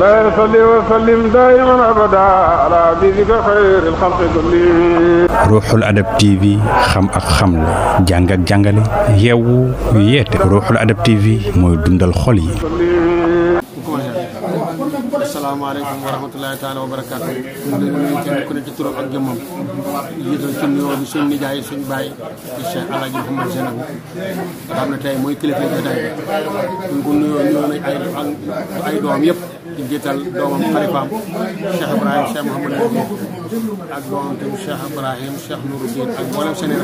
لا يصلي وسلم دائما أبدا على حبيبك خير الخلق كلهم. Ruuxul Adab TV xam ak xamle jàng ak jàngale yeewu yeete Ruuxul Adab TV mooy dundal xol yi. asalaamaaleykum wa rahmatulahi taala wa barakaatu. ñu ngi kenn ku ne ci turam ak jëmmam jiital ci nuyoo bi suñ nijaay suñ baay di Cheikh El Hadj Mouhamed Zeynabou nga xam ne tey mooy kilifa jotaay bi ñu ko nuyoo nañ ay doom yëpp di jiital doomam xalifaam Cheikh Ibrahim Cheikh Mouhamed ak doomam tamit Cheikh Ibrahim Cheikh Nouruddin ak mboolem seen i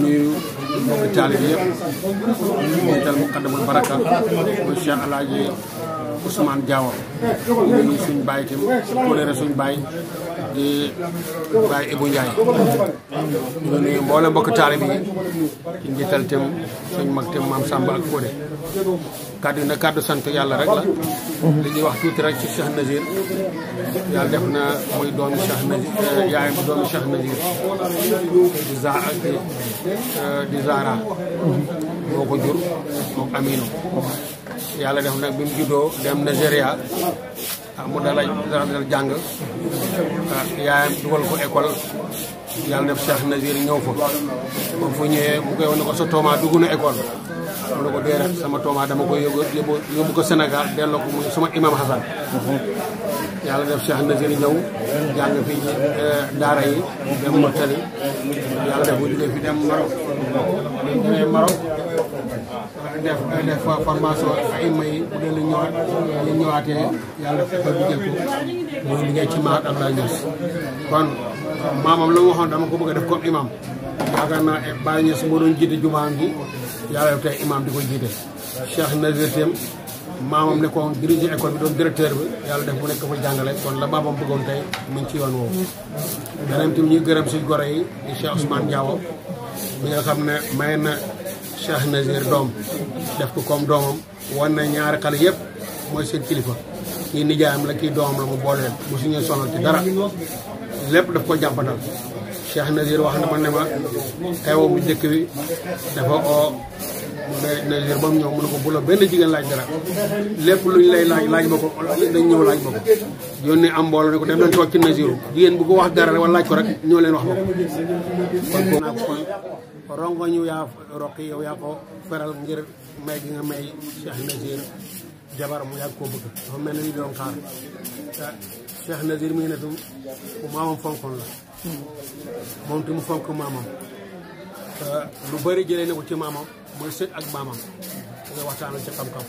nuyu mbokki taalibe yëpp jiital muqaddamul baraka mooy Cheikh El Hadj Ousmane Diawo ñu suñ bàyyi tam kóolóore suñ bàyyi di bàyyi Ibou Ndiaye ñu nuyu mboolem mbokk taalibe yi ci njiital tam suñ mag tam maam Samba ak Fodé kàddu yi nag kàddu sant yàlla rek la li ñuy wax tuuti rek ci Cheikh Nazir yàlla def na muy doomi Cheikh Nazir yaayam doomi Cheikh Nazir di Zahra moo ko jur moom Aminu yàlla def nag bi mu juddoo dem Nigeria mu dal jàng yaayam dugal ko école yàlla def Cheikh Nazir ñëw fa moom fu ñëwee mu koy wane ko sa tooma dugg na école mu ne ko déedéet sama tooma dama koy yóbbu ko Sénégal delloo ko muy sama imam Hassan yàlla def Cheikh Nazir ñëw jàng fii daara yi dem Mauritanie yàlla def bu jógee fi dem Maroc demee Maroc def formation ay may bu dee la ñëwaatee yàlla def ko jël ko muy liggéey ci Mahat Abdoulaye Niass kon maamam la mu waxoon dama ko bëgg a def comme imam yaakaar naa Baye Niass moo doon jiite jumaam gi yàlla def tey imam di ko jiite Cheikh Nazir tam maamam nekkoon dirigé école bi doon directeur bi yàlla def mu nekk fa jàngale kon la maamam bëggoon tey mu ngi ci yoon woowu beneen tam ñuy gërëm si goro yi di Cheikh Ousmane Diawo mi nga xam ne may na Cheikh Nazir doom def ko comme doomam wan na ñaari xale yëpp mooy seen kilifa kii nijaayam la kii doomam la mu booleel mu suñu sonal ci dara lépp daf ko jàmbatal Cheikh Nazir wax na ma ne ma xew bu njëkk bi dafa oo Nazir ba mu ñëw mu ne ko bu la benn jigéen laaj dara lépp luñ lay laaj ba ko dañ ñëw laaj ba ko yónnee am mbooloo ne ko dem leen toog ci Naziru jigéen bu ko wax dara wala laaj ko rek ñëw leen wax ba ko kon kon rongo ñu yaa roqi yow yaa ko feral ngir may gi nga may Cheikh Nazir jabar mu yàgg koo bëgg dafa mel ne ni doon xaar Cheikh Nazir mi ngi ne tam ku maamam fonkoon la moom te mu fonk maamam lu bëri jëlee na ko ci maamam mooy sët ak maamam nga waxtaan ci xam-xam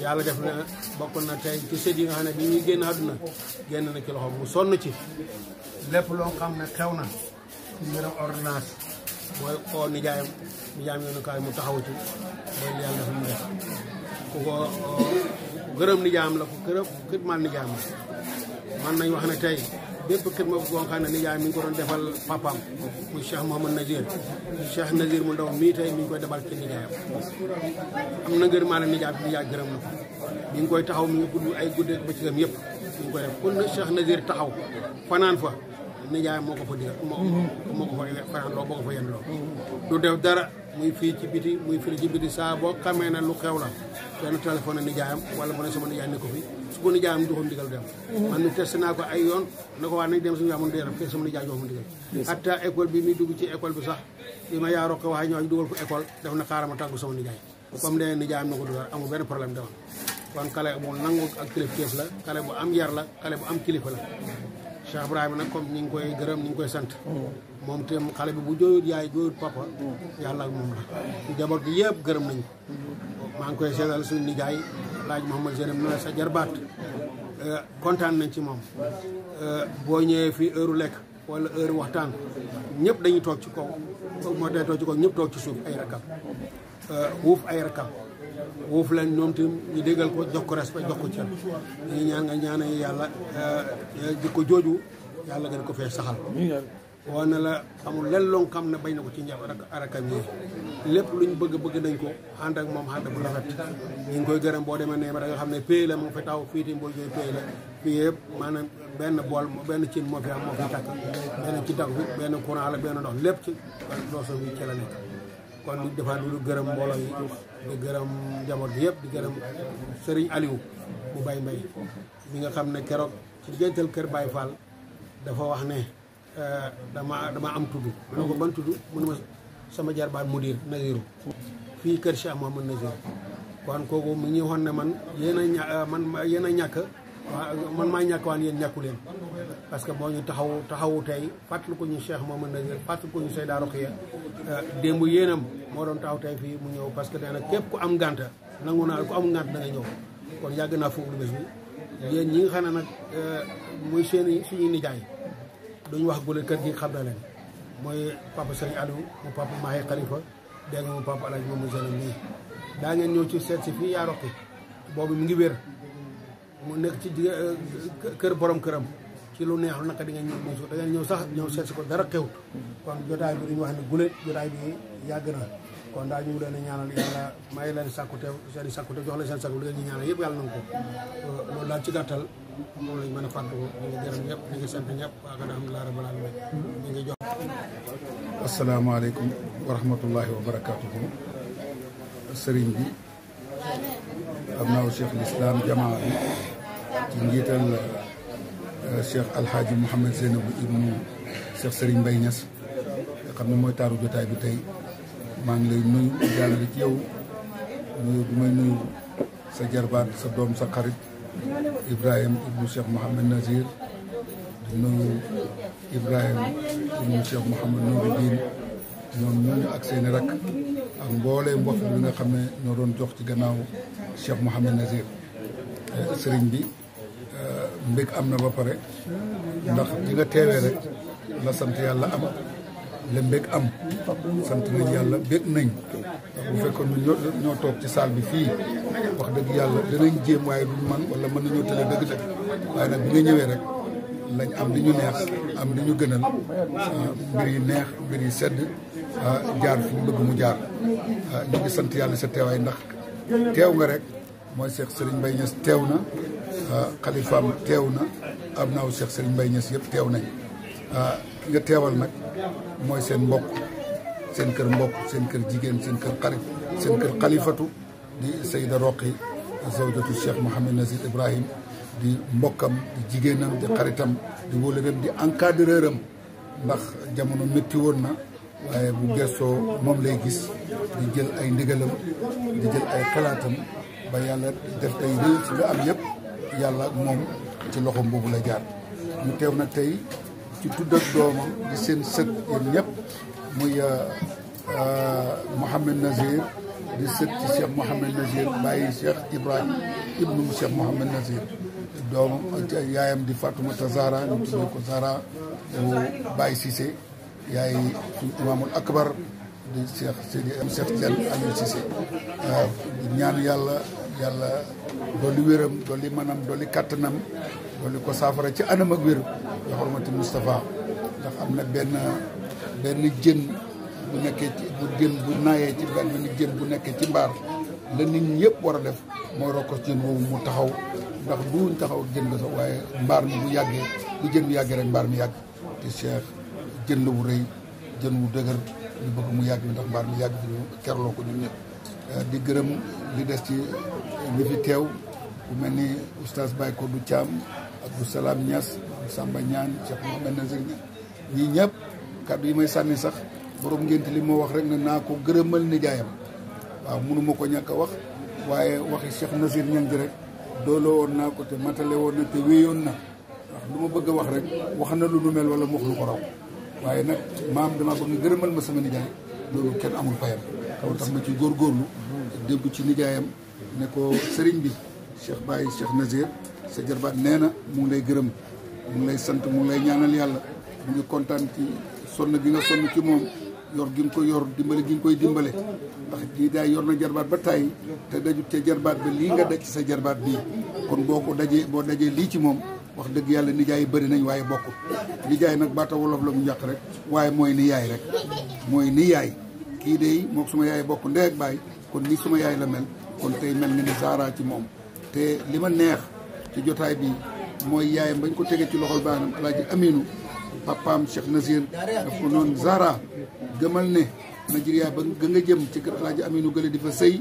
yàlla def na bokk na tey ci sët yi nga xam ne bi ñuy génn àdduna génn na ci loxoom mu sonn ci lépp loo xam ne xew na ci mbiram ordonnance mooy koo nijaayam yoonu kaay mu taxaw ci loolu yàlla def mu def ku ko gërëm nijaayam la ku gërëm xidmaal nijaayam la man nañ wax ne tey bépp xidma boo xam ne nijaay mi ngi ko doon defal papaam muy Cheikh Mouhamed Nazir Cheikh Nazir mu ndaw mii tey mi ngi koy defal ci nijaayam am na ngër maa ne nijaay gërëm na ko mi ngi koy taxaw mi ngi gudd ay guddeeg bëccëgam yëpp mi ngi koy def kon nag Cheikh Nazir taxaw fanaan fa nijaay moo ko fa digal moo ko fa fanaan loo boo ko fa yenn loo du def dara muy fii ci biti muy fii ci biti saa boo xamee ne lu xew la benn téléphone nijaayam wala mu ne sama nijaay ne ko fi su ko nijaayam joxoon ndigal dem man mi testé naa ko ay yoon na ko waa nañ dem suñu amoon dee fekk sama nijaay jox ma ndigal hatta école bi muy dugg ci école bi sax bi ma yaa roqe waaye ñoo dugal ko école def na xaaral ma tàggu sama nijaay comme dee nijaayam na ko dugal amul benn problème demal kon xale bu nangu ak kilifteef la xale bu am yar la xale bu am kilifa la Cheikh Ibrahima nag comme ñi ngi koy gërëm ñi ngi koy sant moom itam xale bi bu jooyut yaay jooyut papa yàlla ak moom la njaboot gi yëpp gërëm nañu maa ngi koy seetal suñu nijaay laaj Mouhamed Zeynab na sa jarbaat kontaan nañ ci moom boo ñëwee fii heure lekk wala heure waxtaan ñëpp dañuy toog ci kaw moo day toog ci kaw ñëpp toog ci suuf ay rakam wuuf ay rakam wuuf leen ñoom tam ñu déggal ko jox ko respect jox ko cër ñu ñaan nga ñaanal yàlla jikko jooju yàlla gën ko fee saxal woo na la amul lenn loo xam ne bañ na ko ci njab arakam yi lépp luñ bëgg nañ ko ànd ak moom ànd bu rafet ñu ngi koy gërëm boo demee ne ba da nga xam ne pay la moo fi taw fii tim boo jooy pay la fii yëpp maanaam benn bool benn cin moo fi am moo fi tàkk benn ci dagg bi benn courant la benn ndox lépp ci dooso bi ci la nekk kon di defaat lu gërëm mbooloo yi di gërëm njaboot bi yëpp di gërëm Serigne Aliou bu Baye Mbaye bi nga xam ne keroog ci géntal kër Baye Fall dafa wax ne dama am tudd ma ne ko ban tudd mu ne ma sama jarbaat mudir Naziru fii kër Cheikh Mouhamad Nazir kon kooku mu ngi waxoon ne man yéen a ñàkk man maa ñàkk waan yéen ñàkku leen parce que boo ñu taxawu tey fàttali ko ñu Cheikh Mouhamad Nazir fàttali ko ñu Seyda Rokhaya démb yéenam moo doon taxaw tey fii mu ñëw parce que nee na képp ku am ngànta nangu naa ku am ngànt da nga ñëw kon yàgg naa foofu lu bés bi yéen ñi nga xam ne nag muy suñuy nijaay duñu wax gule kër gi xam na leen mooy papa Serigne Aliou mu papa Mahi Khalifa dégg nga mu papa Alaaji Mamadou Zene nii daa ngeen ñëw ci seet si fii yaa Roqi boobu mu ngi wér mu nekk ci kër borom këram ci lu neexul naka di ngeen ñëw musu da ngeen ñëw sax ñëw seet si ko dara xewut kon jotaay bi duñu wax ne gule jotaay bi yàgg na kon daal ñu ngi leen a ñaanal yàlla may leen sàkkute seen i sàkkute jox leen seen sàkku li ngeen ñu ñaanal yëpp yàlla nangu ko loolu daal ci gàttal moom lañ mën a fàttu ñu ngi gërëm ñëpp ñu ngi sant ñëpp waa alhamdulilah rabbil alamin ñu ngi jox asalaamaaleykum wa rahmatullahi wa barakatuhu sëriñ bi am naaw cheikh l'islam jamaa bi ci njiital cheikh alhaaji Mouhamed Zeynabou ibnu cheikh Serigne Mbaye Niass nga xam ne mooy taaru jotaay bi tey maa ngi lay nuyu jàllale ci yow nuyu bi may nuyu sa jarbaat sa doom sa xarit Ibrahima ibnu Cheikh Mouhamed Nazir di nuyu Ibrahima ibnu Cheikh Mouhamed Nouruddin ñoom ñooñu ak seeni rakk ak mboolee mbokk bi nga xam ne ñoo doon jox ci gannaaw Cheikh Mouhamed Nazir sëriñ bi mbég am na ba pare ndax di nga teewee rek la sant yàlla am la mbég am sant nañ yàlla bég nañ bu fekkoon ñoo toog ci salle bi fii wax dëgg yàlla danañ jéem waaye duñ man wala mën nañoo tële dëgg-dëgg waaye nag bi nga ñëwee rek lañ am li ñu neex am li ñu gënal mbir yi neex mbir yi sedd jaar fi ñu bëgg mu jaar ñu ngi sant yàlla sa teewaay ndax teew nga rek mooy Cheikh Serigne Mbaye Niass teew na xalifaam teew na am naaw Cheikh Serigne Mbaye Niass yëpp teew nañ ki nga teewal nag mooy seen mbokk seen kër mbokk seen kër jigéen seen kër xarit seen kër xalifatu di Seyda Roqi zawjatu Cheikh Mouhamed Nazir Ibrahim di mbokkam di jigéenam di xaritam di wóolëram di encadreur am ndax jamono métti woon na waaye bu gestoo moom lay gis di jël ay ndigalam di jël ay xalaatam ba yàlla def tey réew ci nga am yëpp yàlla moom ci loxoom boobu la jaar ñu teew nag tey ci tudd ak doomam di seen sët yéen ñëpp muy Mouhamed Nazir di sët ci Cheikh Mouhamed Nazir bàyyi Cheikh Ibrahim ibnu Cheikh Mouhamed Nazir doomam yaayam di Fatoumata Zahra ñu tuddee ko Zahra Baye Cissé yaay suñu imaamul akbar di Cheikh Seydi Cheikh Thiel Aliou Cissé ñaan yàlla dolli wéram dolli manam dolli kattanam dolli ko saafara ci anam ak wér ya xormati Moustapha ndax am na benn jën bu nekkee ci bu naayee ci benn jën bu nekkee ci mbaar la nit ñi yëpp war a def mooy rokkos jën boobu mu taxaw ndax duñ taxaw ak jën nga sax waaye mbaar mi bu yàggee bu jën bi yàggee rek mbaar mi yàgg te Cheikh jën la wu rëy jën wu dëgër ñu bëgg mu yàgg ndax mbaar mi yàgg fi ñu kerloo ko ñun ñëpp di gërëm li des ci ñi fi teew ku mel ni oustaz Baye Kodou Thiam Abdou Salam Niass Samba Niane Cheikh Mouhamed Nazir ñii ñëpp kàddu yi may sànni sax borom ngénte li moo wax rek ne naa ko gërëmal nijaayam waaw mënuma ko ñàkk a wax waaye waxi Cheikh Nazir ñan ji rek dooloo woon naa ko te matale woon na te wéyoon na ndax lu ma bëgg a wax rek wax na lu nu mel wala mu wax lu ko raw waaye nag maam dama bëgg nga gërëmal ma sama nijaay loolu kenn amul fayam kaw tax ma ci góorgóorlu déggu ci nijaayam ne ko sëriñ bi Cheikh Baye Cheikh Nazir sa jarbaat nee na mu ngi lay gërëm mu ngi lay sant mu ngi lay ñaanal yàlla mu ngi kontaan ci sonn gi nga sonn ci moom yor gi nga ko yor dimbale gi nga koy dimbale ndax lii daay yor na jarbaat ba tàyyi te dajut ca jarbaat ba lii nga daj ci sa jarbaat bii kon boo dajee lii ci moom wax dëgg yàlla nijaay yi bëri nañ waaye bokkul nijaay nag baata wolof la mu njàq rek waaye mooy ni yaay rek mooy ni yaay kii de moom suma yaay bokk ndey ak baay kon ni suma yaay la mel kon tey mel nga ni Zahra ci moom te li ma neex ci jotaay bi mooy yaayam bañ ko tegee ci loxol baanam Alaaji Aminu papaam Cheikh Nazir daf ko noonu Zahra gëmal ne Nigeria ba nga jëm ci kër Alaaji Aminu gële di fa sëy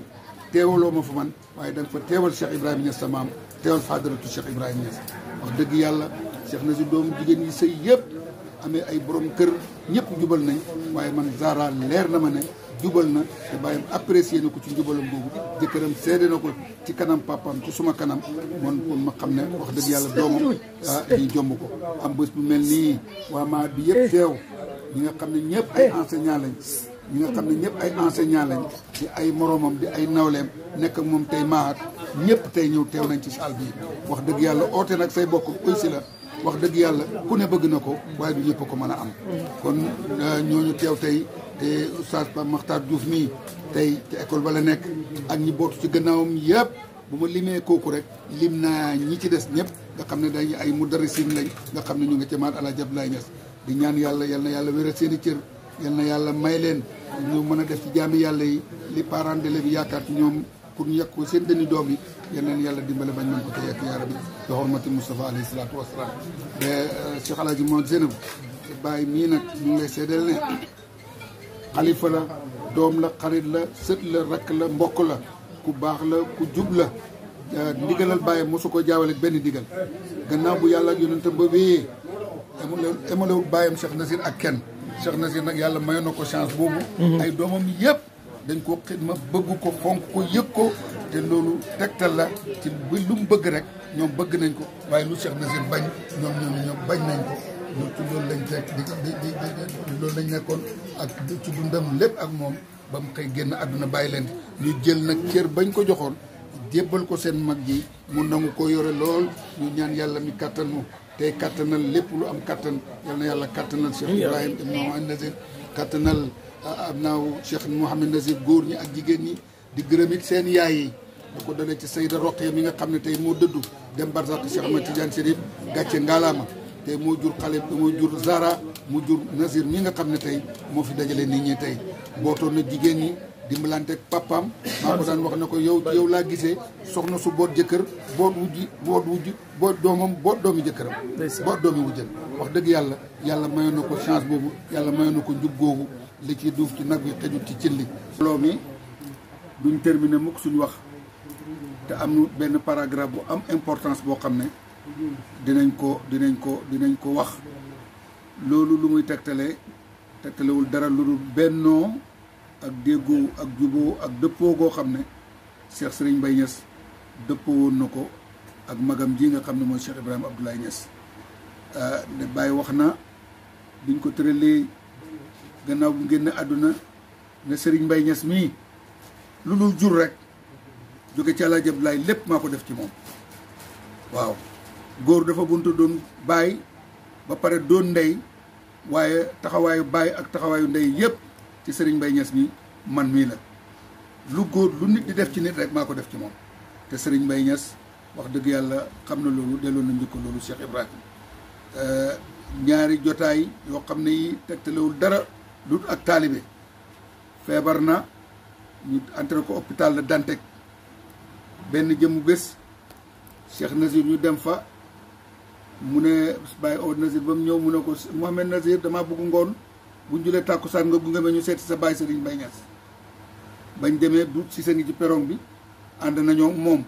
teewaloo ma fa man waaye da nga fa teewal Cheikh Ibrahima Niass sa maam teewal fadaratu Cheikh Ibrahima Niass wax dëgg yàlla Cheikh Nazir doomu jigéen yi sëy yëpp amee ay borom kër ñëpp jubal nañ waaye man Zahra leer na ma ne jubal na te bàyyam apprécié na ko ci njubalam boobu jëkkëram seede na ko ci kanam papaam ci suma kanam man kon ma xam ne wax dëgg yàlla doomam ñi jomb ko am bés bu mel nii waa maa bi yëpp teew ñi nga xam ne ñëpp ay enseignant lañ ñi nga xam ne ñëpp ay enseignant lañ di ay moromam di ay nawleem nekk ak moom tey maaat ñëpp tey ñëw teew nañ ci salle bi wax dëgg yàlla oote nag say bokk aussi la wax dëgg yàlla ku ne bëgg na ko waaye du ñëpp ko mën a am kon ñooñu teew tey te oustaz Pape Makhtar Diouf mii tey ci école ba la nekk ak ñi bootu ci gannaawam yëpp bu ma limee kooku rek lim naa ñi ci des ñëpp nga xam ne dañuy ay mudarrisin lañ nga xam ne ñu nga ca maat Alaaji Abdoulaye Niass di ñaan yàlla yal na yàlla wéral seen i cër yal na yàlla may leen ñu mën a def ci jaami yàlla yi li parents d'élèves bi yaakaar ci ñoom pour ñu yàq ko seen dënni doom yi yal na yàlla dimbale bañ mën ko te yàq yaa rabbi bi hormati Moustapha alayhi salaatu wasalaam te Cheikh Alaaji Mouhamed Zeynab bàyyi mii nag ñu ngi lay seedeel ne xalifa la doom la xarit la sët la rakk la mbokk la ku baax la ku jub la ndigalal bàyyi mosu ko jaawale benn digal gannaaw bu yàlla ak yonentam ba wéyee emalewul bàyyam Cheikh Nazir ak kenn Cheikh Nazir nag yàlla mayoon na ko chance boobu ay doomam yëpp dañ ko xidma bëgg ko fonk ko yëg ko te loolu tegtal la ci lu mu bëgg rek ñoom bëgg nañ ko waaye lu Cheikh Nazir bañ ñoom bañ nañ ko loolu ci loolu lañ teg di loolu lañ nekkoon ak ci dundam lépp ak moom ba mu xëy génn àdduna bàyyi leen ñu jël nag cër bañ ko joxoon jébbal ko seen mag ji mu nangu ko yore lool ñu ñaan yàlla mi kàttan mu tey kàttanal lépp lu am kàttan yal na yàlla kàttanal Cheikh Ibrahim ibn Mouhamed Nazir kàttanal am naaw Cheikh Mouhamed Nazir góor ñi ak jigéen ñi di gërëm it seen yaay yi da ko dalee ci Sayda Roqee mi nga xam ne tey moo dëddu dem barzak Cheikh Ahmed Tidiane Chérif gàcce ngalaama tey moo jur xale moo jur Zahra mu jur Nazir mi nga xam ne tey moo fi dajale nit ñi tey bootoon na jigéen ñi dimbalanteeg papaam maa ko daan wax na ko yow ci yow laa gisee soxna su boot jëkkër boot doomam boot doomi jëkkëram boot doomi wujjën wax dëgg yàlla yàlla mayoon na ko chance boobu yàlla mayoon na ko njub googu li ci duuf ci nag bi xëjut ci cin li loo mi duñ terminer mukk suñ wax te am benn paragraphe bu am importance boo xam ne dinañ ko wax loolu lu muy tegtalewul dara lu dul bennoo ak déggoo ak juboo ak dëppoo goo xam ne Cheikh Serigne Mbaye Niass dëppoo woon na ko ak magam ji nga xam ne mooy Cheikh Ibrahima Abdoulaye Niass ne Baye wax na biñ ko tëralee gannaaw bu génn àdduna ne Serigne Mbaye Niass mii lu dul jur rek jóge ci Alaaji Abdoulaye lépp maa ko def ci moom waaw góor dafa buntu doon baay ba pare doon ndey waaye taxawaayu baay ak taxawaayu ndey yëpp ci Serigne Mbaye Niass mi man mii la lu góor lu nit di def ci nit rek maa ko def ci moom te Serigne Mbaye Niass wax dëgg yàlla xam na loolu delloo na njëkk loolu Cheikh Ibrahima ñaari jotaay yoo xam ne yi tegtalewul dara lu ak taalibe feebar na ñu entré ko hôpital la Dantec benn jëmu bés Cheikh Nazir ñu dem fa mu ne Baye o Nazir ba mu ñëw mu ne ko Mouhamed Nazir damaa bëgg ngoon buñ julee tàkkusaan nga gunge ma ñu seeti sa Baye Serigne Mbaye Niass bañ demee du si seen ngi ci perron bi ànd nañoo moom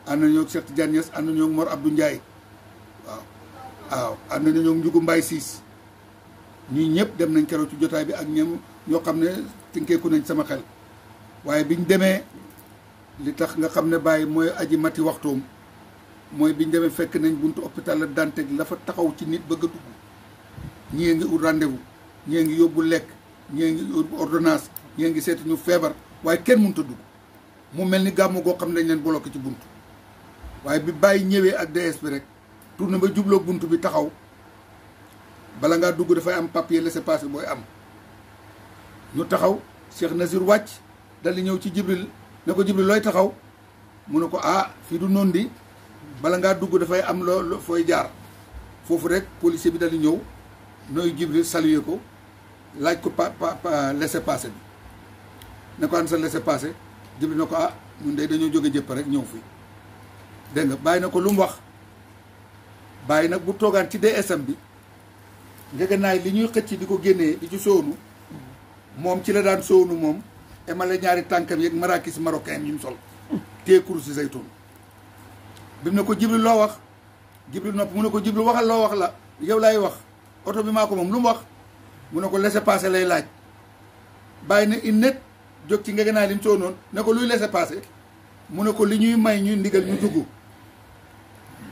ànd nañoo Cheikh Tidiane Niass ànd nañoo Mor Abdou Ndiaye waaw ànd nañoo Njugu Mbaye Siis ñii ñëpp dem nañ keroog ci jotaay bi ak ñoo xam ne tinkeeku nañ sama xel waaye biñ demee li tax nga xam ne Baye mooy aji mati waxtoom mooy biñ demee fekk nañ buntu hôpital la Dantec la fa taxaw ci nit bëgg a dugg ñii ngi ut rendez-vous ñii ngi yóbbu lekk ñii ngi yóbbu ordonnance ñii ngi seeti ñu feebar waaye kenn mënut a dugg mu mel ni gàmmu goo xam ne dañ leen bloqué ci buntu waaye bi Baye ñëwee ak DS bi rek tourné ba jubloo buntu bi taxaw bala ngaa dugg dafay am papier laissez-passer booy am ñu taxaw Cheikh Nazir wàcc dal di ñëw ci Jibril ne ko Jibril looy taxaw mu ne ko fii du noonu di bala ngaa dugg dafay am loo fooy jaar foofu rek policier bi dal di ñëw nooy Jibril saluer ko laaj ko laissez-passer bi ne ko an sa laissez-passer Jibril ne ko ñun day dañoo jóge jëpp rek ñëw fii dégg nga bàyyi na ko lu mu wax bàyyi nag bu toogaan ci DSM bi ngeganaay li ñuy xëcc di ko génnee di ci soonu moom ci la daan soonu moom emale ñaari tànkam yeeg marakis marocain yi mu sol téye kurus zaytun bi mu ne ko Jibril loo wax Jibril nopp mu ne ko Jibril waxal loo wax la yow laay wax oto bi maa ko moom lu mu wax mu ne ko laissez-passer lay laaj bàyyi ne in net jóg ci ngege naa li mu soo noonu ne ko luy laissez-passer mu ne ko li ñuy may ñuy ndigal ñu dugg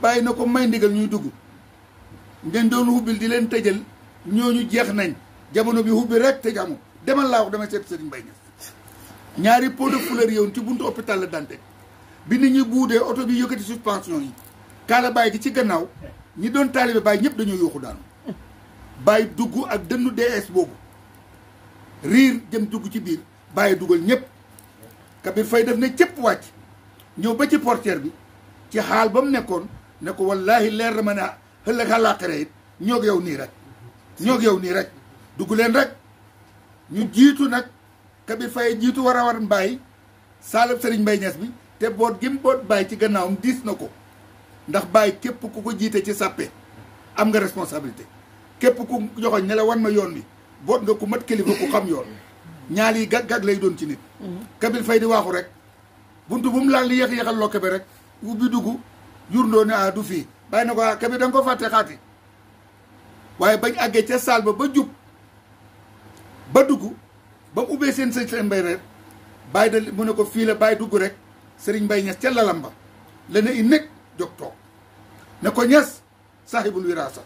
bàyyi na ko may ndigal ñuy dugg ngeen doon hubbil di leen tëjal ñooñu jeex nañ jamono bi hubbi rek tëj amul demal laa wax damay seet Serigne Mbaye Niass ñaari pot de fleur yow ci buntu hôpital la Dantec bi nit ñi buudee oto bi yëkkati suspension yi kaala Baye gi ci gannaaw ñi doon taalibe Baye ñëpp dañoo yuuxu daanu Baye dugg ak dënnu DS boobu riir jëm dugg ci biir Baye dugal ñëpp Kabir Faye def ne cëpp wàcc ñëw ba ci portière bi ci xaal ba mu nekkoon ne ko wallaahi leer na ma ne ëllëg àllaaxira it ñoog yow nii rek ñoog yow nii rek dugg leen rek ñu jiitu nag Kabir Faye jiitu war a war Baye saalab Serigne Mbaye Niass bi te boot gi mu boot Baye ci gannaawam diis na ko ndax Baye képp ku ko jiite ci sàppe am nga responsabilité képp ku joxoñ ne la wan ma yoon bi boot nga ku mat kilifa ku xam yoon ñaal yi gag-gag lay doon ci nit Kabir Faye di waaxu rek buntu bu mu laal li yéex-yéexal lokke bi rek ubbi dugg yurndoo ne du fii Baye na ko Kabir da nga ko fàtte xaati waaye bañ àggee ca saal ba jub ba dugg ba mu ubbee seen sëñ mbay reer Baye da mu ne ko fii la Baye dugg rek Serigne Mbaye Niass ca lalam ba la ne i nekk jóg toog ne ko Niass sahibul wirasa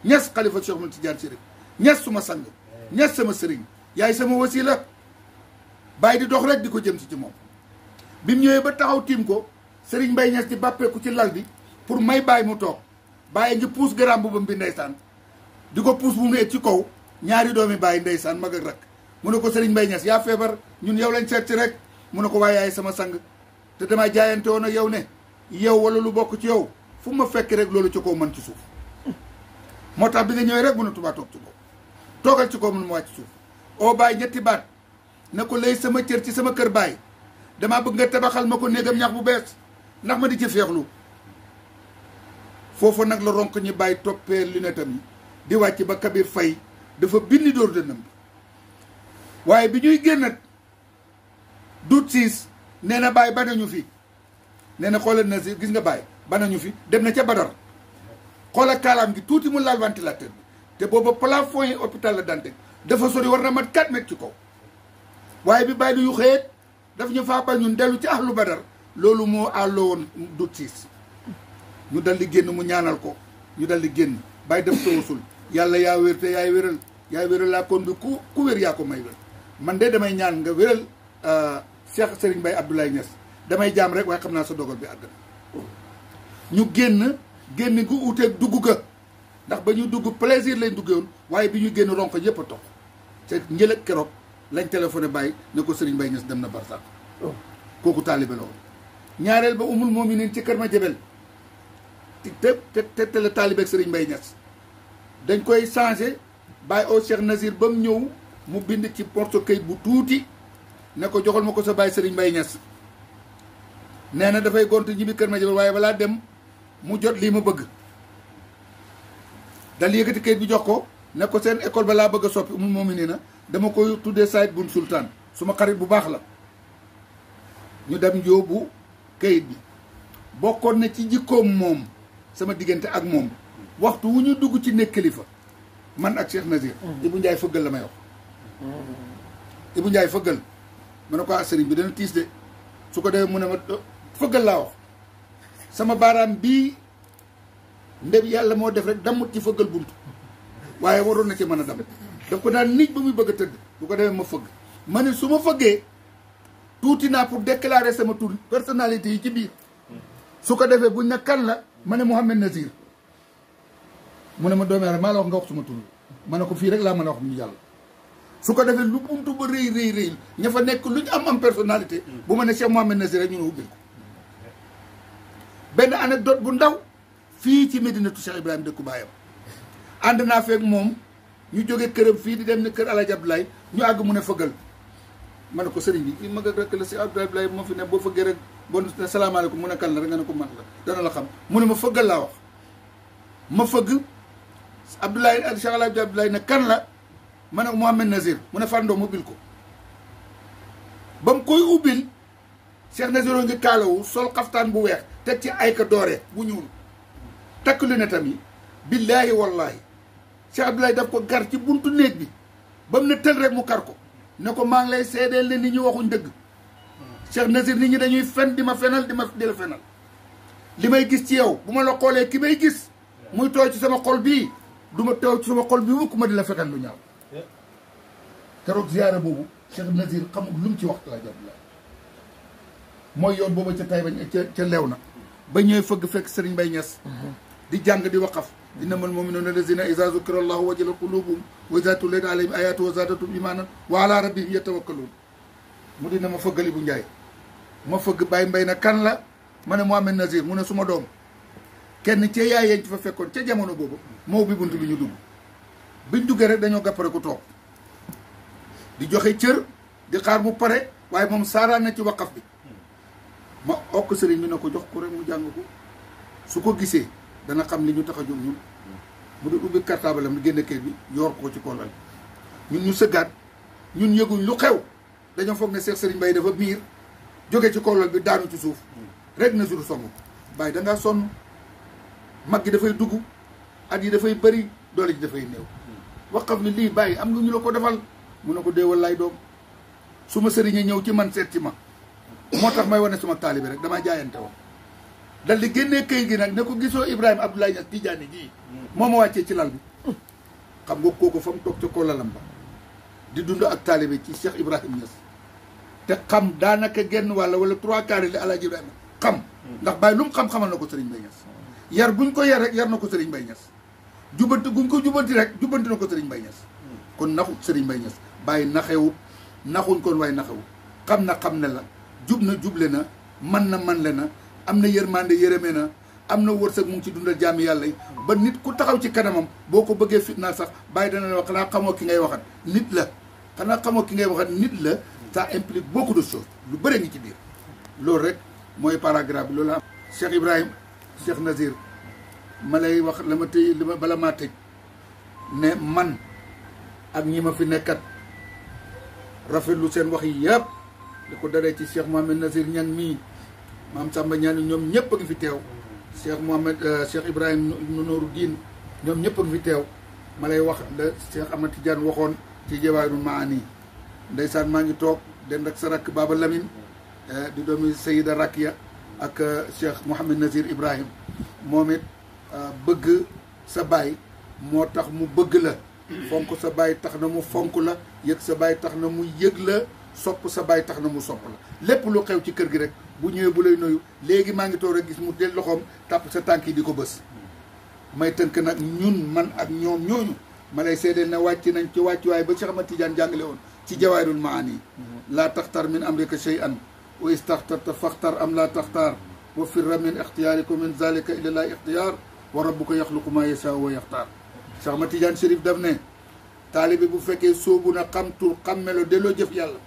Niass xalifa Cheikh Ahmed Tidiane Chérif Niass suma sang Niass sama sëriñ yaay sama wasila Baye di dox rek di ko jëm si ci moom bi mu ñëwee ba taxaw tiim ko Serigne Mbaye Niass di bàppeeku ci lal bi pour may Baye mu toog Baye ngi puus garaam bu bam bi ndeysaan di ko puus bu mu egg ci kaw ñaari doomi Baye ndeysaan mag ak rak mu ne ko Serigne Mbaye Niass yaa feebar ñun yow lañ seet ci rek mu ne ko waaye yaay sama sang te damay jaayante woon ak yow ne yow wala lu bokk ci yow fu ma fekk rek loolu ci kaw mën ci suuf moo tax bi nga ñëwee rek mu ne tubaa toog ci kaw toogal ci kaw mun ma wàcc suuf oo Baye ñetti baat ne ko lay sama cër ci sama kër Baye damaa bëgg nga tabaxal ma ko néegam ñax bu bees ndax ma di ci feexlu foofu nag la ronk ñi Baye toppee lunette am yi di wàcc ba Kabir Faye dafa bindi dóor dënnam bi waaye bi ñuy génnat dut siis nee na Baye banañu fi nee na xoolal na si gis nga Baye banañu fi dem na ca Badar xoolal kaalaam gi tuuti mu laal ventilateur bi te booba plafond yi hôpital la Dantec dafa sori war na mat 4 mètres ci kaw waaye bi Baye du yu xëyeet daf ñu faa bañ ñun dellu ci ahlu Badar loolu moo àlloo woon dut siis ñu dal di génn mu ñaanal ko ñu dal di génn Baye def tawasul yàlla yaa wér te yaay wéral laa kon bi ku wér yaa ko may wér man de damay ñaan nga wéral Cheikh Serigne Baye Abdoulaye Niass damay jaam rek waaye xam naa sa dogal bi àgg na ñu génn gu uteeg dugg ga ndax ba ñu dugg plaisir lañ duggee woon waaye bi ñu génn ronk yëpp a tox te njëlëg keroog lañ téléphoné Baye ne ko Serigne Baye Niass dem na barsàq kooku taalibe la woon ñaareel ba umul moominiin ci kër ma jebel te la taalibe ak Serigne Mbaye Niass dañ koy changé Baye au Cheikh Nazir ba mu ñëw mu bind ci porte-clés bu tuuti ne ko joxal ma ko sa Baye Serigne Mbaye Niass nee na dafay gont ñibbi kër ma jebel waaye balaa dem mu jot lii ma bëgg dal yëkkati kayit bi jox ko ne ko seen école ba laa bëgg a soppi umul moominiin na dama koy tuddee Saïd Bun Sultan suma xarit bu baax la ñu dem yóbbu kayit bi bokkoon na ci jikkoom moom sama diggante ak moom waxtu wu ñu dugg ci nekk kilifa man ak Cheikh Nazir Ibou Ndiaye fëggal la may wax Ibou Ndiaye fëggal ma ne ko sëriñ bi dana tiis de su ko defee mu ne ma fëggal laa wax sama baaraam bii ndem yàlla moo def rek dammut ci fëggal bunt waaye waroon na ci mën a dam daf ko daan nit ba muy bëgg a tëdd bu ko defee ma fëgg ma ne su ma fëggee tuuti naa pour déclarer sama tur personnalité yi ci biir su ko defee buñ ne kan la ma ne Mouhamed Nazir mu ne ma doomee rek maa la wax nga wax suma tur ma ne ko fii rek laa mën a wax ñu yàlla su ko defee lu buntu ba rëy ña fa nekk lu ñu am personnalité bu ma ne Cheikh Mouhamed Nazir rek ñu ne ubbil ko benn anecdote bu ndaw fii ci Medinatu Cheikh Ibrahima dëkku baayam ànd naa feeg moom ñu jóge këram fii di dem ne kër Alaaji Abdoulaye ñu àgg mu ne fëggal ma ne ko sëriñ bi kii mag ak rek la si Abdoulaye moo fi ne boo fëggee rek bon salaamaaleykum mu ne kan la rek nga ne ko man la dana la xam mu ne ma fëggal laa wax ma fëgg Abdoulaye Cheikh Alaaji Abdoulaye ne kan la ma ne ko Mouhamed Nazir mu ne fàndoo ma bil ko ba mu koy ubbil Cheikh Naziro ngi kaalawu sol xaftaan bu weex teg ci ay ka doore bu ñuul takk lu ne tamit billaahi wallaahi Cheikh Abdoulaye daf ko gar ci buntu néeg bi ba mu ne tël rek mu kar ko ne ko maa ngi lay seedeel ne nit ñi waxuñ dëgg Cheikh Nazir nit ñi dañuy fen di ma fenal di la fenal li may gis ci yow bu ma la xoolee ki may gis muy tooy ci sama xol bii du ma tooy ci sama xol bii mukk ma di la fekkal lu ñaaw keroog ziyaara boobu Cheikh Nazir xamul lu mu ci waxtu la jot la mooy yoon boobu ca tay bañ ca leew na ba ñëwee fëgg fekk Serigne Mbaye Niass di jàng di waqaf innamal mu'minuuna allazina iza zukira allahu wajilat qulubuhum wa iza tuliyat alayhim ayatu wa zadatuhum imanan wa ala rabbihim yatawakkalun mu dina ma fëggali bu njaay ma fëgg Baye Mbaye na kan la ma ne Mouhamed Nazir mu ne suma doom kenn ca yaay yeñ ci fa fekkoon ca jamono boobu moo bi bunt bi ñu dugg biñ duggee rek dañoo gàppare ku toog di joxe cër di xaar mu pare waaye moom saaraan na ci waqaf bi ma okk sëriñ bi na ko jox ko rek mu jàng ko su ko gisee dana xam li ñu tax a jóg ñun mu di ubbi cartable am génne kayit bi yor ko ci koolal ñun ñu sëggaat ñun yëguñ lu xew dañoo foog ne Cheikh Serigne Mbaye dafa miir jóge ci koolal bi daanu ci suuf rek na jur song Baye dangaa sonn mag gi dafay dugg at yi dafay bëri doole ji dafay néew waqaf ni lii Baye am nga ñu la ko defal mu ne ko dee wallaay doom su ma sëriñee ñëw ci man seet ci ma moo tax may wane suma taalibe rek damaa jaayante woon dal di génnee këyit gi nag ne ko gisoo Ibrahima Abdoulaye Niass Tidiane gii moo ma wàccee ci lal bi xam nga kooku fa mu toog ca koo lalam ba di dund ak taalibe ci Cheikh Ibrahima Niass te xam daanaka genn walla wala 3/4 li Alaaji Ibrahima xam ndax Baye lu mu xam-xamal na ko Serigne Mbaye Niass yar buñ ko yar rek yar na ko Serigne Mbaye Niass jubbanti guñ ko jubbanti rek jubbanti na ko Serigne Mbaye Niass kon naxut Serigne Mbaye Niass Baye naxewut naxuñ kon waaye naxewut xam ne la jub na juble na man le na am na yërmande yërëme na am na wërsëg mu ngi ci dundal jaami yàlla yi ba nit ku taxaw ci kanamam boo ko bëggee fitnaal sax Baye dana la wax xanaa xamoo ki ngay waxat nit la xanaa xamoo ki ngay waxat nit la ça implique beaucoup de choses lu bëri ngi ci biir loolu rek mooy paragraphe bi loolu am Cheikh Ibrahima Cheikh Nazir ma lay wax la ma tëj li ma bala maa tëj ne man ak ñi ma fi nekkat rafetlu seen wax yi yëpp di ko daree ci Cheikh Mouhamed Nazir Niang mii maam Samba Niang ñoom ñëpp a ngi fi teew Cheikh Ibrahima Nourou Diin ñoom ñëpp a ngi fi teew ma lay wax la Cheikh Ahmad Tidiane waxoon ci Jawaahirul Maani ndeysaan maa ngi toog den ak sa rakk Baba Lamine di doomi Sayida Rakia ak Cheikh Mouhamed Nazir Ibrahim moom it bëgg sa baay moo tax mu bëgg la fonk sa baay tax na mu fonk la yëg sa baay tax na mu yëg la sopp sa baay tax na mu sopp la lépp lu xew ci kër gi rek bu ñëwee bu lay nuyu léegi maa ngi toog rek gis mu del loxoom tàpp sa tànk yi di ko bës may tënk nag ñun man ak ñoom ñooñu ma lay seedeel na wàcc nañ ci wàccuwaay ba Cheikh Ahmad Tidiane jàngale woon ci Jawaahirul Maani laa taxtar min amrika shay'an wa istaxtarta faxtar am laa taxtaar wa firra min ixtiyaarika min zalika ila laa ixtiyaar wa rabbuka yaxluqu maa yashaa wa yaxtaar Cheikh Ahmad Tidiane Chérif daf ne taalibe bu fekkee sóobu na xam tur xam melo delloo jëf yàlla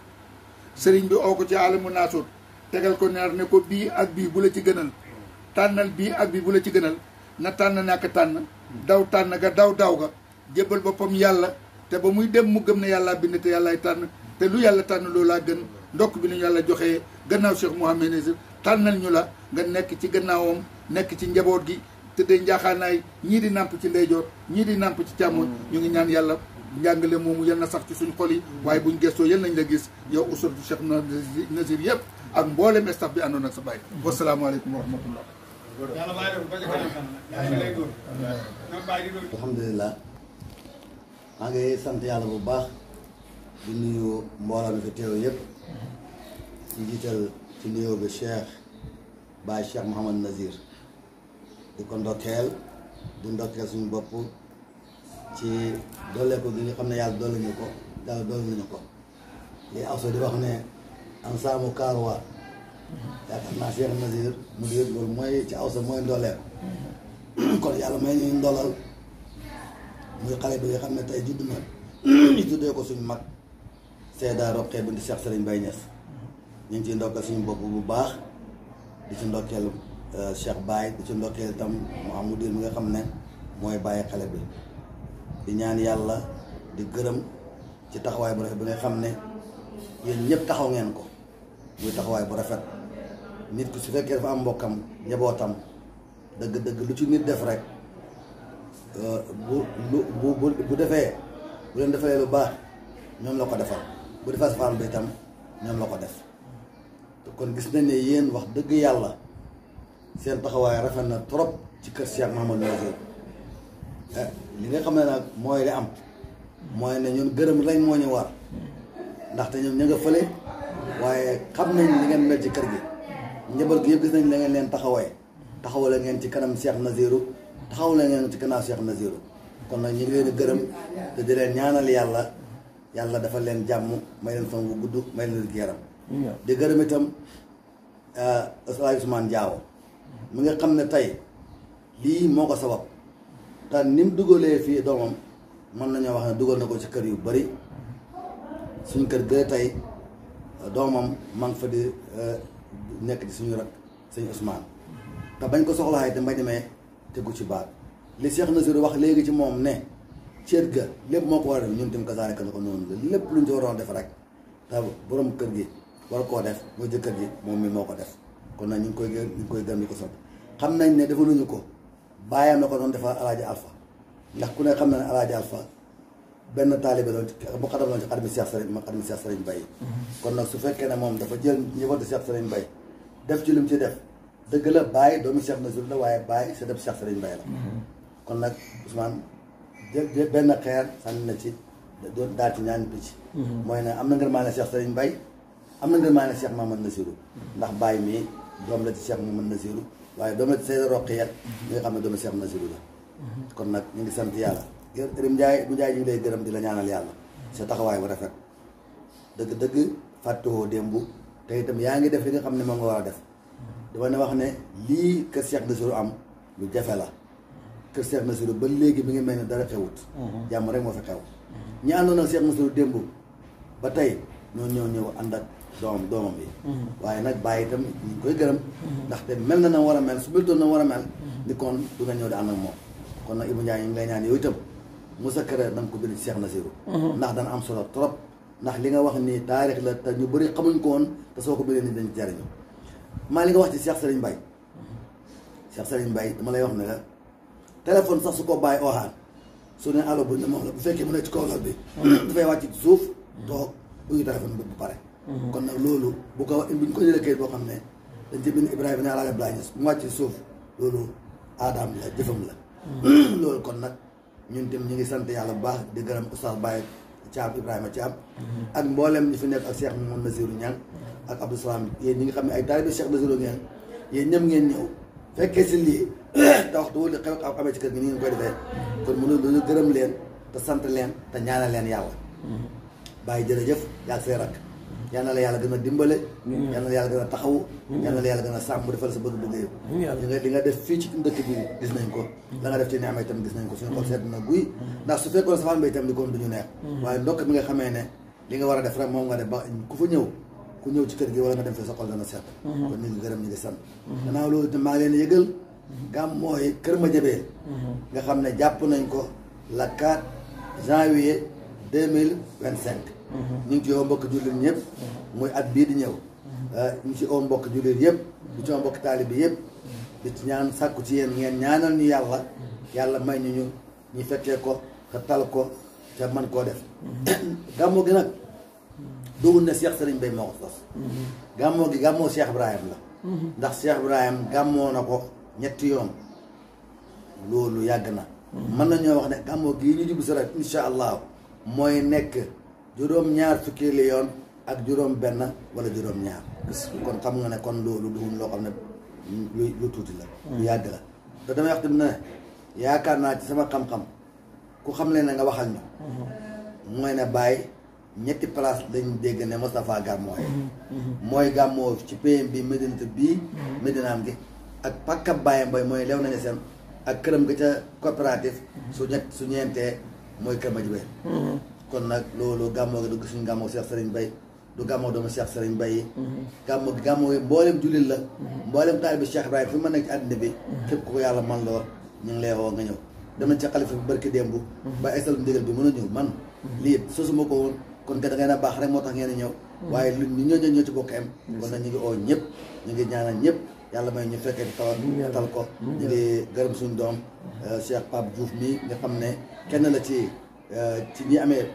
sëriñ bi oo ko ci alamu naasut tegal ko ñaar ne ko bii ak bii bu la ci gënal tànnal bii ak bii bu la ci gënal na tànn ñàkk tànn daw tànn ga daw ga jébbal boppam yàlla te ba muy dem mu gëm ne yàlla bind te yàllaay tànn te lu yàlla tànn loolaa gën ndokk bi ñu yàlla joxee gannaaw Cheikh Mouhamed Nazir tànnal ñu la nga nekk ci gannaawam nekk ci njaboot gi te de njaaxaanaay ñii di nàmp ci ndeyjoor ñii di nàmp ci càmmoñ ñu ngi ñaan yàlla njàngale moomu yal na sax ci suñu xol yi waaye buñ gëstoo yal nañ la gis yow usratu Cheikh Nazir yëpp ak mboolem staff bi àndoon ak sa baay wasalaamaaleykum wa rahmatullah alhamdulilah maa ngi sant yàlla bu baax di nuyu mbooloo mi fi teew yëpp ci jiital ci nuyoo bi Baay Cheikh Mouhamed Nazir di ko ndokkeel di ndokkeel suñu bopp ci dooleeku gi nga xam ne yàlla doole ñu ko yàlla doole nañu ko li awso di wax ne am saamu kaaruwaa yaakaar naa Cheikh Nazir mu di loolu mooy ci awso mooy ndooleeku kon yàlla may ñuy ndolal muy xale bi nga xam ne tey judd na ñu tuddee ko suñu mag Seyda Roqee binti Cheikh Serigne Mbaye Niass ñu ngi ciy ndokkeel suñu bopp bu baax di ci ndokkeel Cheikh Baye di ci ndokkeel itam Mouhamadou mi nga xam ne mooy bàyyi xale bi di ñaan yàlla di gërëm ci taxawaay bu rafet bi nga xam ne yéen ñëpp taxaw ngeen ko muy taxawaay bu rafet nit ku su fekkee dafa am mbokkam njabootam dëgg-dëgg lu ci nit def rek bu defee bu leen defalee lu baax ñoom la ko defal bu defee safaan bi itam ñoom la ko def kon gis nañ ne yéen wax dëgg yàlla seen taxawaay rafet na trop ci kër Cheikh Mouhamadou Nazir li nga xam ne nag mooy li am mooy ne ñun gërëm lañ moo ñu war ndaxte ñoom ña nga fële waaye xam nañ li ngeen mel ci kër gi njaboot gi yëpp gis nañ la ngeen leen taxawale ngeen ci kanam Cheikh Naziru taxawale ngeen ci kanam Cheikh Naziru kon nag ñu ngi leen di gërëm te di leen ñaanal yàlla dafa leen jàmm may leen fan bu gudd may leen yaram di gërëm itam Alaaji Ousmane Diawo mi nga xam ne tey lii moo ko sabab te ni mu dugalee fii doomam mën nañoo wax ne dugal na ko ci kër yu bari suñ kër gën tey doomam maa ngi fa di nekk di suñu rak sëñ Ousmane te bañ ko soxlaay te mbañ demee tegu ci baat li Cheikh Nazir wax léegi ci moom ne ceet ga lépp moo ko war a def ñun tam kasaalika na ko noonu la lépp luñ ci waroon def rek te borom kër gi war koo def mooy jëkkër ji moom mi moo ko def kon nag ñu ngi koy gëm di ko sant xam nañ ne defaluñu ko bàyyam na ko doon defal Alaaji Alpha ndax ku ne xam na ne Alaaji Alpha benn taalibe doon bu xadam loon ci xadami Cheikh Serigne Baye kon nag su fekkee ne moom dafa jël njabootu Cheikh Serigne Baye def ci lu mu ci def dëgg la Baye doomu Cheikh Nazir la waaye Baye sa def Cheikh Serigne Baye la kon nag Ousmane jël benn xeer sànni na ci daal ci ñaani picc mooy ne am na ngërmaane Cheikh Serigne Baye am na ngërmaane Cheikh Mouhamadou Nazirou ndax Baye mii doom la ci Cheikh Mouhamadou Nazirou waaye doom la ci Seyda Roqiyat ñi nga xam ne doomu Cheikh Nazirou la kon nag ñu ngi sant yàlla Irim Ndiaye bu Ndiaye ñu ngi lay gërëm di la ñaanal yàlla sa taxawaay bu rafet dëgg-dëgg fàttewoo démb te itam yaa ngi def li nga xam ne moom nga war a def dama ne wax ne lii kër Cheikh Nazirou am lu jafe la kër Cheikh Nazirou ba léegi mi ngi mel ne dara xewut jàmm rek moo fi xew ñi àndoon ak Cheikh Nazirou démb ba tey ñoo ñëw ànd ak doomam bi waaye nag bàyyi itam ñu koy gërëm ndaxte mel na war a mel su meltoon na war a mel ni kon du nga ñëw di ànd ak moom kon nag Ibou Ndiaye ñu ngi lay ñaan yow itam Moussa Kër da nga ko bind ci Cheikh Nazirou ndax dana am solo trop ndax li nga wax ni taarix la te ñu bëri xamuñ ko woon te soo ko bindee ni dañ jariñu maa li nga wax ci Cheikh Serigne Baye dama lay wax ne la téléphone sax su ko bàyyi ooxaan su ne allo bu ne moom la bu fekkee mu ne ci kaw lal bi dafay wàcc ci suuf toog uyu téléphone bi bu pare kon nag loolu bu ñu ko jëlee kayit boo xam ne dañ ci bind Ibrahima ne Alaaji Abdoulaye Niass mu wàcc ci suuf loolu aadaam la jëfam la loolu kon nag ñun tam ñu ngi sant yàlla bu baax di gërëm Oustaz Baye Thiam Ibrahima Thiam ak mboolem ñi fi nekk ak Cheikh Mouhamadou Nazirou Niang ak Abdou Salam yéen ñi nga xam ne ay taalibe Cheikh Nazirou ngeen yéen ñëm ngeen ñëw fekkee si lii te waxtu wala xew amee ci kër gi ni ngeen koy defee kon mënu lu gërëm leen te sant leen te ñaanal leen yàlla bàyyi jërëjëf yaag say rakk yal na la yàlla gën a dimbale yal na la yàlla gën a taxawu yal na la yàlla gën a sàmm defal sa bëgg-bëgg yëpp li nga def fii ci dëkk bi gis nañ ko la nga def ci neexam itam gis nañ ko suñu xol sedd na guy ndax su fekkoon safaan ba itam di kon duñu neex waaye ndokk bi nga xamee ne li nga war a def rek moom nga def ba ku fa ñëw ku ñëw ci kër gi wala nga dem fee sa xol dana sedd kon ñu ngi gërëm ñu ngi sant gannaaw loolu itam maa ngi leen yëgal gàmm mooy Kër Madiabel nga xam ne jàpp nañ ko la 4 janvier 2025 ñu ngi ci woo mbokk jullit ñëpp muy at bii di ñëw ñu ngi ci woo mbokk jullit yëpp di ci woo mbokk taalibe yëpp di ci ñaan sàkku ci yéen ngeen ñaanal ñu yàlla may ñu fekkee ko te tal ko te man koo def gàmmoo gi nag dugul ne Cheikh Serigne Baye moo ko sos gàmmoo gi gàmmoo Cheikh Ibrahim la ndax Cheikh Ibrahim gàmmoo na ko ñetti yoon loolu yàgg na mën nañoo wax ne gàmmoo gi ñu jublu si rek insha allah mooy nekk juróom-ñaar fukki yoon ak juróom-benn wala juróom-ñaar kon xam nga ne kon loolu duhum loo xam ne lu tuuti la lu yàgg la te damay wax tamit ne yaakaar naa ci sama xam-xam ku xam leen ne nga waxal ñu mooy ne Baye ñetti place lañ dégg ne Moustapha gàmmoo mooy gàmmoo ci PM bi Médinate bii Médinaam gi ak pakka Baye Mbaye mooy lew nañu seen ak këram ga ca coopérative su ñeentee mooy Kër Madiabel kon nag loolu gàmmoo gi du suñu gàmmoo Cheikh Serigne Baye du gàmmoo doomu Cheikh Serigne Baye yi gàmmoo yi mboolem jullit la mboolem taalibe Cheikh Ibrahima fi mu nekk ci àddina bi képp ku ko yàlla man loo ñu ngi lay woo nga ñëw dem nañ ca xalifa bi barki démb ba esal ndigal bi mën a ñëw man lii sosuma ko woon kon kat da ngay na baax rek moo tax ngeen ñëw waaye lu ñu ñoo ci bokk am kon nag ñu ngi oo ñëpp ñu ngi ñaanal ñëpp yàlla may ñu fekkee di tal ko ñu ngi gërëm suñu doom Cheikh Pape Diouf mi nga xam ne kenn la ci ñi amee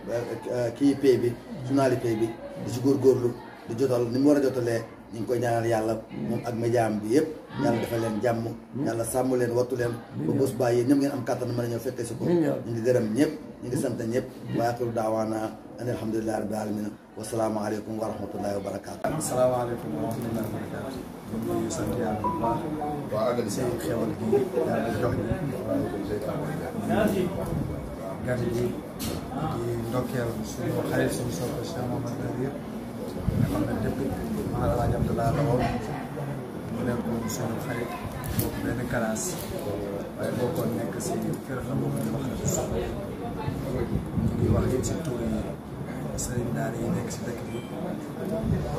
kii pay bi journali pay bi di si góorgóorlu di jotal ni mu war a jotalee ñu ngi koy ñaanal yàlla moom ak médiam bi yëpp yàlla defal leen jàmm yàlla sàmm leen wattu leen ba bés bàyyi ñëpp ngeen am kàttan mën a ñëw fekkee si ko ñu ngi gërëm ñëpp ñu ngi sant ñëpp wa axiru daawaana an alhamdulillahi rabbil alamin wasalaamu aleykum wa rahmatullahi wa barakaatu. asalaamaaleykum wa rahmatullahi wa barakaatu. ñu ngi sant yàlla bu baax si xewal gi yàlla jox ñu gan gi di ndokkeel suñu xarit suñu soppe Cheikh Mouhamed Nazir nga xam ne depuis maa la jam laa la woon mu nekkoon suñu xarit bokk benn classe waaye bokkoon nekk si kër xam nga ñu wax na fi soxla ñu ngi wax it si tur yi sëriñ daara yi nekk si dëkk bi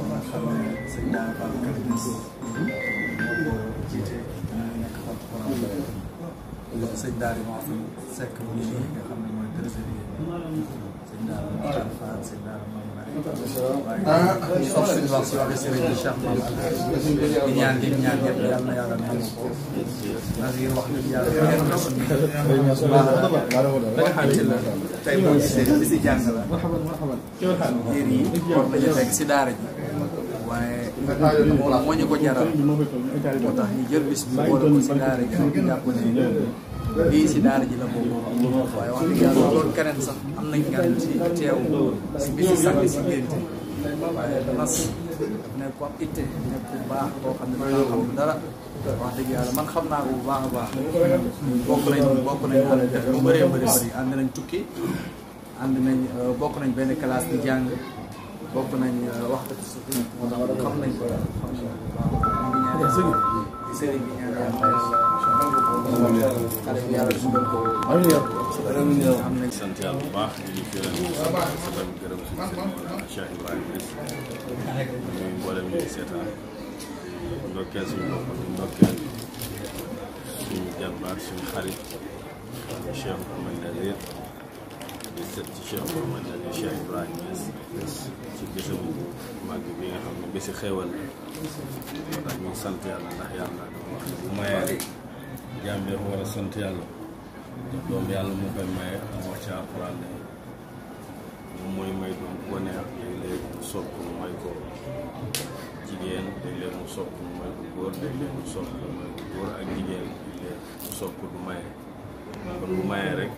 nga xam ne sëriñ daara Fallou Kalinas moo ko jiite ñu nekk porte-parole sëriñ daara moo fi sekk mu ngi nii nga xam ne mooy trésorier sëriñ daara Moutar Fall sëriñ daara Mame Mari waaye sof suñu wax si waxi sëriñ bi Cheikh Mame di ñaan gi ñaan yëpp yàlla na yàlla nangu ko Nazir wax dëgg yàlla ngeen ko suñu tey boo gisee li si jàng la yéen yi war nañu fekk si daara ji waaye moom moo ñu ko jaral moo tax ñu jël bis bi boole ko si daara ji rek jàpp ne lii si daara ji la bokk waaye wax dëgg yàlla loolu keneen sax am nañ gan si teew si bisi sànq si ngénte waaye nas nekk ko am itte nekk bu baax boo xam ne danga xam dara wax dëgg yàlla man xam naa ko bu baax a baax bokk nañ ànd def lu bëree bëri ànd nañ tukki ànd nañ bokk nañ benn classe di jàng bokk nañ waxtu su xam nañ ko xam nañ ko baax di sëriñ bi ñaan yàlla xale bi yàlla dugal ko am nañ sant yàlla bu baax di gërëm suñu sëriñ Cheikh Ibrahima Niass ñuy mboolem ñu ngi seetaan ndokkeel suñu bopp di ndokkeel suñu jarbaat suñu xarit Cheikh Mouhamed Nazir di sët ci Cheikh Mouhamed Nazir Cheikh Ibrahima Niass ci bésam màgg bi nga xam ne bési xéewal moo tax ñu sant yàlla ndax yàlla dafa wax ne bu mayee rek jaam bi dafa war a sant yàlla doom yàlla moo koy maye mu wax ci alxuraan ne moom mooy may doom bu ko neex léeg-léeg mu sopp mu may ko jigéen léeg-léeg mu sopp mu may ko góor léeg-léeg mu sopp mu may ko góor ak jigéen léeg-léeg mu sopp du maye kon bu mayee rek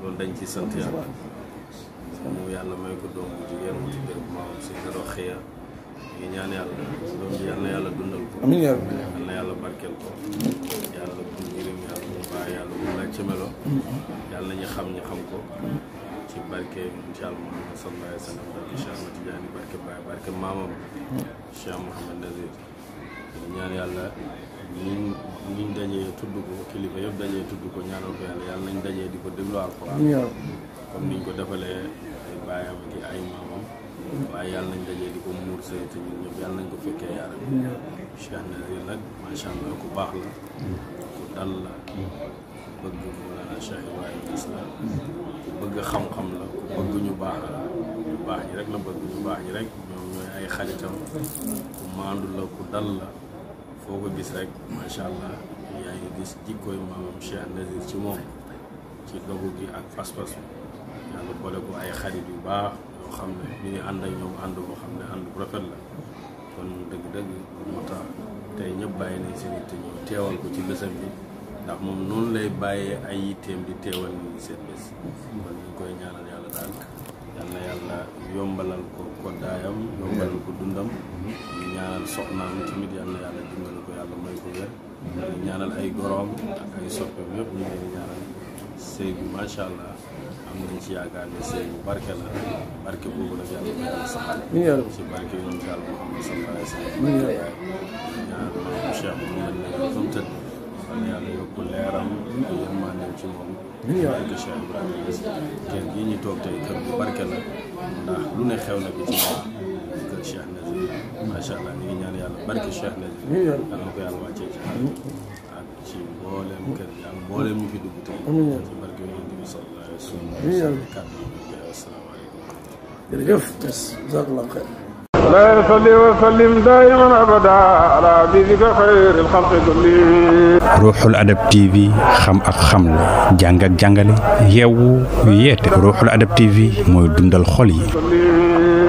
loolu dañ ci sant yàlla mu yàlla may ko doom bu jigéen mu ci béréb maam si gëdoo xëya ngi ñaan yàlla doom bi yàlla na yàlla dundal ko yàlla na yàlla barkeel ko yàlla bu njëriñ yàlla mu baax yàlla mu laaj ci melo yàlla nañu xam ñu xam ko ci barke incha allah Muhammad sallallahu alayhi wa sallam barke Cheikh Ahmad Tidiane barke Baye barke maamam Cheikh Mouhamed Nazir ñaan yàlla ñiñ dajee tudd ko kilifa yëpp dajee tudd ko ñaanal ko yàlla yàlla nañ dajee di ko déglu alxuraan comme niñ ko defalee ay baayam ak ay maamam waaye yàlla nañ dajee di ko muur say te ñun ñëpp yàlla nañ ko fekkee yaram Cheikh Nazir nag macha allah ku baax la ku dal la bëgg Mawlana Cheikh Ibrahima Niass la ku bëgg xam-xam la ku bëgg ñu baax la ñu baax ñi rek la bëgg ñu baax ñi rek ñoom ñooy ay xaritam ku maandu la ku dal la foo ko gis rek macha allah yaa ngi gis jikkooy maamam Cheikh Nazir ci moom ci dogu gi ak pas-pas yàlla boole ko ay xarit yu baax yoo xam ne ñu ngi ànd ak ñoom ànd boo xam ne ànd bu rafet la kon dëgg-dëgg moo tax tey ñëpp bàyyi nañ seen yitte ñëw teewal ko ci bésam bi ndax moom noonu lay bàyyee ay yitteem di teewal ni seen bés kon ñu koy ñaanal yàlla daal yal na yàlla yombalal ko koddaayam yombalal ko dundam ñu ñaanal soxnaam tamit yal na yàlla dimbal ko yàlla may ko wér ñu ñaanal ay goroom ak ay soppeem yëpp ñu leen ñaanal sëy bi macha allah am nañ ci yaakaar ne sëy bu barke la barke boobu nag yàlla ko yàlla saxal ci barke yoonu yàlla Muhammad sallallahu alayhi wa sallam ñaan maam Cheikh mu mel ne fa mu tëdd wala yàlla yokku leeram yërmandeem ci moom barke Cheikh Ibrahima Niass kër gii ñu toog tey kër bu barke la ndax lu ne xew na bi ci moom kër Cheikh Nazir macha allah ñu ngi ñaan yàlla barke Cheikh Nazir yàlla na ko yàlla wàccee ci ak ci mbooleem kër gi ak mbooleem ñu fi dugg tey ci barke yonent bi sallallahu alayhi wa sallam kàddu yi asalaamaaleykum jërëjëf jazakallahu xayr لا يصلي وسلم دائما أبدا على حبيبك خير الخلق كلهم. Ruuxul Adab TV xam ak xamle jàng ak jàngale yeewu yeete Ruuxul Adab TV mooy dundal xol yi.